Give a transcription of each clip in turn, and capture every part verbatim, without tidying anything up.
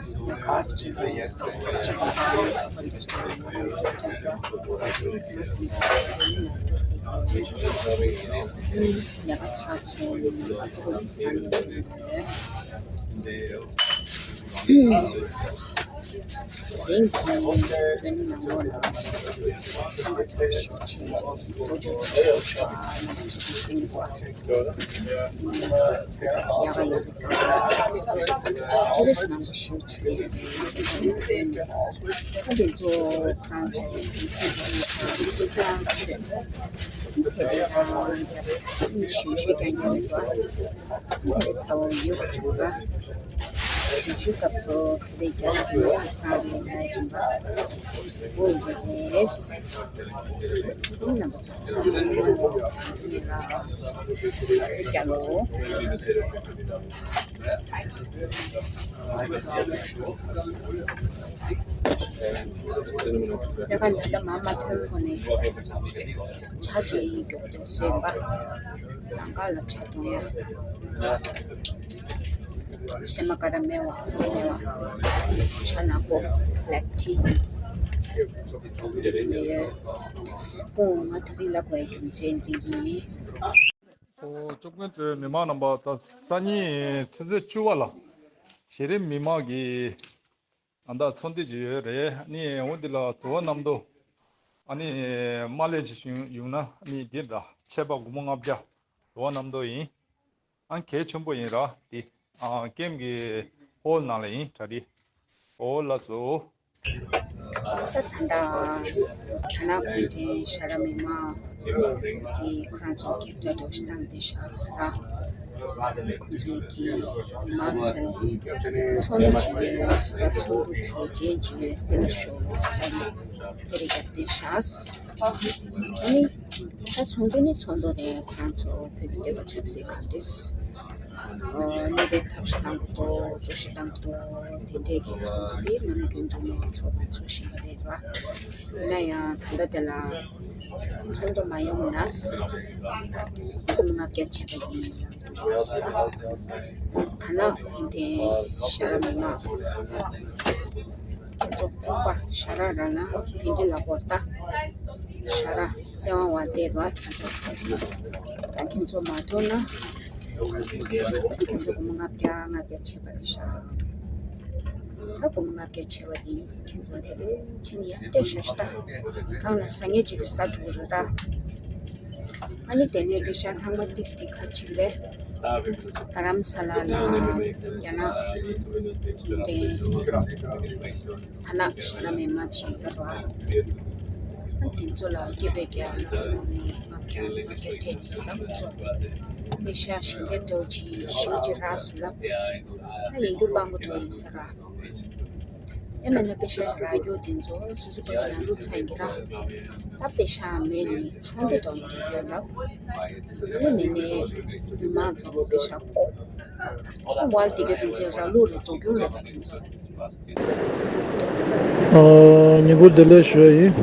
ལས་ཀ་བྱེད་དུས་ཚོགས་ཆེན་པོ་དང་ལས་ཀ་འདྲ་ཞིག་ཡོད་ཚུལ་གསུངས་འདུག་ང་ད་ལྟ་ལྡི་ལི་ལ་འགྲོ་བསྡད་ཡོད། ཨ་ནི་ལས་ཀ་ཚར་སོང་། ཨ་ཁུ་ས་ནས་འགྲོ་གི་ཡོད། དེ་རིང་གི་ལྷན་ནང་ལོགས་ལ་འཚམས་པ་ཚོ་ཞིག་བྱས་ལོ་རྒྱུས་ཚོ་ཡག་པོ་ཞིག་གསན་གྱི་འདུག་ཡག་ག་ཡོད་དུས་ཙང་ཀྲུ་རིས་མང་པོ་ཞིག་ཅི་ལས་ཁྱེད་ཚོ་ནས་ཁོ་དེ་ཚོ་ཁོ་རང་ཚོ་གུང་སེང་གི་ཁ་ཏི་ཀ་ཆོས་དེ་དེ་དང་ཞུ་ཞུ་ཀྱང་ཀྱང་མེད་པ། དེ་ཚ་བོ་ཡོད་བྱུང་བ། ཞུ་ཞུ་སྐབས་སུ་དེ་རྒྱ་ལ་ཡོད་ས་རེད་ལ་བྱུང་བ། འོ་འདི་རེད། རྣམ་པ་ཚོ་ཚང་མ་ལ་རྒྱ་ལོ། ལས་ཀ་ལས་ཀ་མ་མ་ཐོན་གོ་ནས་ཇ་ཅིག་ཡིན་རྒྱུག་རྒྱུག་བཟོས་པ། ལང་ཀ་ལ་ཇ་འཐུང་ཡ། ཕྱེ་མ་ཀ་ར་མེ་བ་མེ་བ། ཇ་ནག་པོ་black tea། དེ་དེ་ནས་ཡོད། ཨོ་ང་དེ་རིང་ལབ་དགོས་ཡ་རྒྱུ་མཚན་འདི་ཡིན། ཨོ་བཅུ་དགུ་ཚོའི་མི་མང་རྣམ་པ། ད་སང་ཉིན་ཆུ་ཚོད་བཅུ་པ་ལ་གཞི་རིམ་མི་མང་གི་ཨ་ད་ཚོགས་འདུ་ཅིག་ཡོད་རེད། ཨ་ནི་འོ་འདི་ལ་དུ་བ་གནམ་རྡོ། ཨ་ནི་མ་ལས་ཅིག་བྱུང་ཡོང་ན་ཨ་ནི་འདི་འདྲ་ཆད་པ་སྒོར་མོ་ལྔ་བརྒྱ། དུ་བ་གནམ་རྡོ་ཡིན། ཨ་གལ་ཆེན་པོ་ཡིན་ར་འདི། ཨ་ཀེམ་གི་ཧོལ་ནང་ལ་ཡིན་གྲ་སྒྲིག་ཨོ་ལགས་སོ། ད་ད་ད་ད་ན་གུང་ཁྲན་ཤ་ར་མི་མང་གིས་ཁོ་རང་ཚོ་ཁེབས་ཀྱ་འགྲོ་ཞིག་བཏང་སྟེ་ཤག་ཟེར་ར། ཁོ་ཚོས་ཀྱི་མི་མང་ཚོ་ཚོགས་འདུ་བྱེད་ཡོད་ཟེར། ད་ཚོགས་འདུ་གི་རྗེས་བྱེད་ཡོད་ཟེར། དེ་ལ་ཤོག་ཟེར་ད་ནི་དེ་རེ་རྒྱབ་སྟེ་ཤག་ཨ་ནི་ད་ཚོགས་འདུ་ནི་ཚོགས་འདུ་རེད། ཁོ་རང་ཚོ་བོད་ཀྱི་བསྟན་པ་ཆབ་སྲིད་ག་རེ། ཨ་གནས་པའི་ཐབས་ཤེས་བཏང་གི་འདུག་རྟོག་ཞིབ་བཏང་གི་འདུག་དེ་འདྲས་ཀྱི་ཚོགས་འདུ་དེ་ནམ་རྒྱུན་དུ་ནས་ཚོགས་དང་ཚོགས་བཞིན་པ་རེད་བ། ཡིན་ན་ཡང་ད་ལྟ་དེ་ལ་ཚོགས་འདུ་མ་ཡོང་ན་སྒོར་མོ་ལྔ་བརྒྱ་ཆད་པ་ཡིན་ལབ་འདུག་ད་ན་གུང་ཁྲན་ཤ་ར་མི་མང་ཁྱེད་ཚོ་ལྐུགས་པ་ཞ་ར་ར་ན་དེ་འདྲས་ལབ་དགོས་རེད་ད། ཞ་ར་བཙན་དབང་བ་དེ་རེད་བ། ཁྱེད་ཚོ་ད་ཁྱེད་ཚོ་མ་འགྲོ་ན། ཁྱེད་ཚོ་སྒོར་མོ་ལྔ་བརྒྱ་ལྔ་བརྒྱ་ཆད་པ་རེད་ཤག་ད་སྒོར་མོ་ལྔ་བརྒྱ་ཆད་པ་དེ་ཁྱེད་ཚོ་ལས་ལས་ཕྱིན་ཡ་སྤྲད་ཤག་ཤག་ད་གང་ལ་ཟ་ངེས་ཅིག་ཟ་འགྲོ་གི་རེད་ར། ཨ་ནི་དེ་ནས་པེ་ཤ་ལྷག་མ་ཏིས་ཏི་གར་ཆིག་རེད། རྡ་རམ་ས་ལ་ལ་རྒྱ་ནག་དེ་ཐ་ན་ཤ་ལ་མེ་མ་ཅིག་ཡོད་ར། དེ་ཚོ་ལ་སྐད་པའི་རྒྱ་ལ་ལྔ་བརྒྱ་ལྔ་བརྒྱ་སྤྲད་ནས་ད་ཁོ་ཚོ་པེ་ཤ་ཞལ་འདེབས་འདྲ་བོ་ཅིག་ཞེ་པོ་ཅིག་རག་སོང་ལབ། ད་ཡིན་རྒྱུ་སྤང་གི་འགྲོ་ཡིན་ས་ར། ཡང་མིན་ན་པེ་ཤ་རག་རྒྱུ་དེ་ཚོ་སོ་སོ་པ་ཡིན་ན་བླུགས་ཚར་ཡིན་གྱི་ར། ད་པེ་ཤ་མེད་ནས་ཚོགས་འདུ་འགྲོ་མི་འགྲིག་ཡོད་ལབ། ཚོགས་འདུ་མེད་ནས་མི་མང་ཚོ་ལ་པེ་ཤ་བཀོག་ད་ཝལ་དེ་གྱོད་དེ་ཚོ་ར་ལུག་རེད། དོ་ཁྱུང་རེད། ད་དེ་ཚོ། ཨ། ཉིན་གུང་བདེ་ལེགས་ཞུ་ཡ་ཡིན།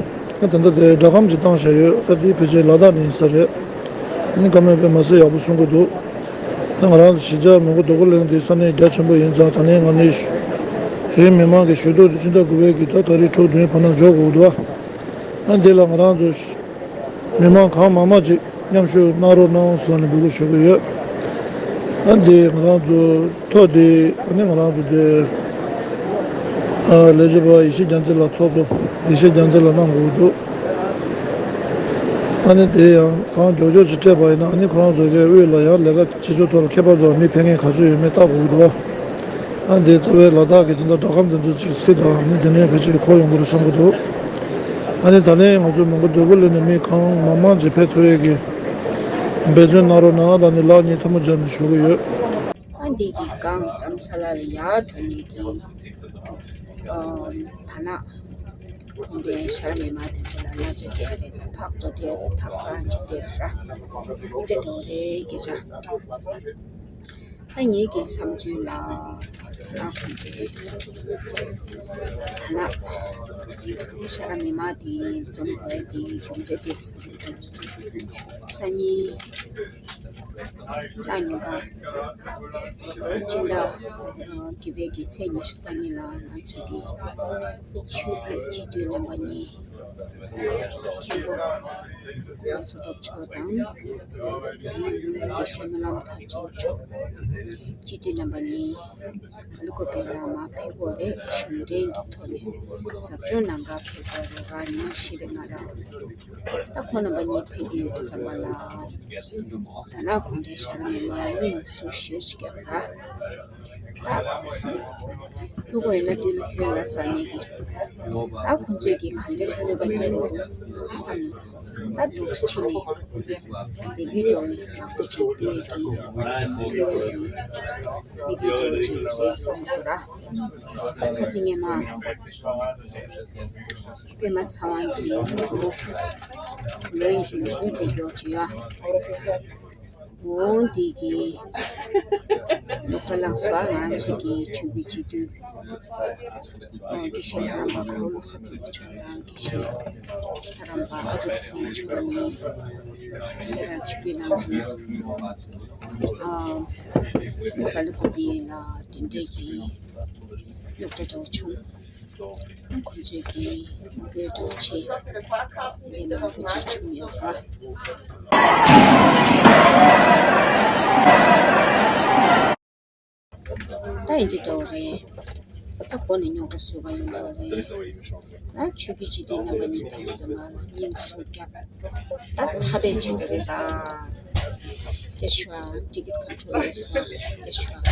ད་ལྟ་དེ་སྒྲ་སྒམ་ཅིག་བཏང་བཞག་ཡོད། ད་དེ་ཕལ་ཆེར་ལ་དྭགས་ནས་ཡིན་ས་རེད། ཨ་ནི་བཀའ་མོལ་དཔེ་མ་སྲིད་ཡག་པོ་གསུང་གི་འདུག་ད་ང་རང་ཚོ་གཞིས་ཆགས་མོན་གྷོ་རྡོ་སྐུ་གླིང་འདི་ས་གནས་རྒྱ་ཆེན་པོ་ཡིན་ཙང་། ད་ནི་ང་ནི་གཞིས་མི་མང་གི་ཞུ་གཏུག་དེ་སྤྱི་ཟླ་དགུ་པའི་གི་ད་ད་རེས་དྲུག་བདུན་བར་ན་འཇོག་དགོས་འདུག་ཨ་འདི་ལ་ང་རང་ཚོ་མི་མང་གང་མང་མང་ཅིག་མཉམ་ཞུགས་གནང་རོགས་གནང་ཟེར་ནས་འབོད་སྐུལ་ཞུ་གི་ཡོད། ཨ་འདི་ང་རང་ཚོ་ཐོག་འདི་ཨ་ནི་ང་རང་ཚོ་འདི་ཨ་ལས་བྱེད་པ་ཡེ་ཤེས་རྒྱལ་མཚན་ལགས་ཚོགས་གཙོ་ཡེ་ཤེས་རྒྱལ་མཚན་ལགས་གནང་དགོས་འདུག་ཨ་ནི་དེ་ཡང་གང་མགྱོགས་མགྱོགས་ཅིག་སྤྲད་པ་ཡིན་ན། ཨ་ནི་ཁོ་རང་ཚོ་གའི་དབུས་ལ་ཡང་ལས་ཀ་བྱེད་ཕྱོགས་ཐོག་ལ་ཁྱད་པར་དུ་མི་ཕན་མཁན་ག་ཚོད་ཡོད་མེད་བལྟ་དགོས་འདུག་ཨ་འདི་རྩ་བའི་ལ་དྭགས་ཀྱི་དེ་འདྲ་སྒྲ་སྒམ་དེ་ཚོ་ཅིག་སྲིད་དང་ནི་དེ་ནས་ཕལ་ཆེར་གོ་ཡོང་གི་རེད་བསམ་གྱི་འདུག་ཨ་ནི་ད་ནས་ང་ཚོ་མོན་གྷོ་རྡོ་སྐུ་གླིང་ནས་མི་གང་མང་མང་ཅིག་ཕེབས་ཐུབ་ཡས་ཀྱི་འབད་བརྩོན་གནང་རོགས་གནང་། ད་ནི་ལག་གཉིས་ཐལ་མོ་སྦྱར་ནས་ཞུ་གི་ཡོད། ཨ་འདི་གི་སྒང་རྡ་རམ་ས་ལ་ལ་ཡར་འགྲོ་མཁན་གྱི་ཨ་ད་ན་གུང་ཁྲན་ཤ་ར་མེ་མ་དེ་ཚོ་ལ་གླ་ཆ་སྤྲད་རེད། ད་ཕག་ཏོ་སྤྲད་རེད། ཕག་ཚང་ཅིག་སྤྲད་ར་སྤྲད་འགྲོ་རེད་སྐད་ཆ། ད་ངེད་ཀྱི་བསམ་ཚུལ་ལ་ད་ན་གུང་ཁྲན་ད་ན་ཤ་ར་མེ་མ་དེ་འཛོམས་དགོས་དེ་གོམས་འདྲིས་དེ་རེད་བསམ་གྱི་འདུག་སང་ཉིན། ད་ཉིན་ག་སྤྱི་ཟླ་ཨ་བརྒྱད་པའི་གི་ཚེས་ཉི་ཤུ་རྩ་གཉིས་ལ་ང་ཚོའི་གི་ཆོས་བརྒྱུད་སྤྱི་འཐུས་རྣམ་པ་གཉིས་མཁན་པོ་བསོད་སྟོབས་མཆོག་དང་དགེ་བཤེས་སྨོན་ལམ་མཐར་ཕྱིན་མཆོག་སྤྱི་འཐུས་རྣམ་པ་གཉིས་ལུ་གུ་པའི་ལ་མ་ཕེབས་གོ་རེད། གཞུང་འབྲེལ་གྱི་ཐོག་ནས་ཟབ་སྦྱོང་གནང་ག་ཕེབས་གོ་རེད། ར་ཉི་མ་བཞི་རེ་ང་ར་ད་ཁོང་རྣམ་པ་གཉིས་ཕེབས་ཀྱི་ཡོད་དུས་ཙམ་པ་ལ་རྒྱ་ནག་གུང་ཁྲན་ཤར་མི་མང་གཉིས་ནས་སུ་ཞེས་བརྒྱབ་ར། ད་ལུ་གུ་ཡིན་ན་དུས་ལ་ཐོན་ལ་ཟ་ནས་ཀྱི་ད་ཁོང་ཚོས་ཀྱི་ག་འདྲས་གནོད་པ་སྐྱེལ་གྱི་འདུག་བསམ་ནས། ད་འདུག་ཕྱི་ནས་དེ་བི་ཌི་ཡོ་ཡག་པོ་ཅིག་སྤེལ་གྱི་སྤེལ་གྱི་མི་དགེ་སྤྲོ་ཅིག་རེད་བསམ་འདུག་ར། ད་ཁ་ཅིག་ངས་མ་པད་མ་ཚེ་དབང་གི་ལོན་གྱི་རུ་དེ་མགྱོགས་ཅིག་ཡོད། འོ་འདི་གི་ལོག་པ་ལངས་སོ། ང་ཚོ་གི་ཆོས་བརྒྱུད་སྤྱི་འཐུས་དགེ་བཤེས་ལྷ་རམས་པ་གོ་བོ་བློ་བཟང་ཕན་བདེ་མཆོག་དང་དགེ་བཤེས་ལྷ་རམས་པ་ཨ་ཀྲུག་ཚེ་བརྟན་མཆོག་གཉིས་སེ་ར་ཆོས་བརྒྱུད་ནང་གི་ཨ་སྦེལ་ཀོབ་ལ་དེ་འདྲས་ཀྱི་སློབ་གྲྭ་འགྲོ་བྱུང་། ཁོང་ཚོས་ཀྱི་མུ་གེ་འགྲོ་ཆེད་ལས་མང་པོ་ཅིག་བྱུང་ཡོད་ར། ད་ཡིན་གྱི་འདྲ་བོ་རེད། ད་སྒོ་ནས་རྙོག་དྲ་བཟོས་པ་ཡིན་པ་རེད། ད་ཆོས་བརྒྱུད་སྤྱི་འཐུས་རྣམ་པ་གཉིས་ཕན་ཚུན་མ་ལ་སྙིང་སུ་རྒྱབ། ད་ཁ་བེད་བྱེད་པ་རེད་ད། That's right. Take it control yourself. That's right.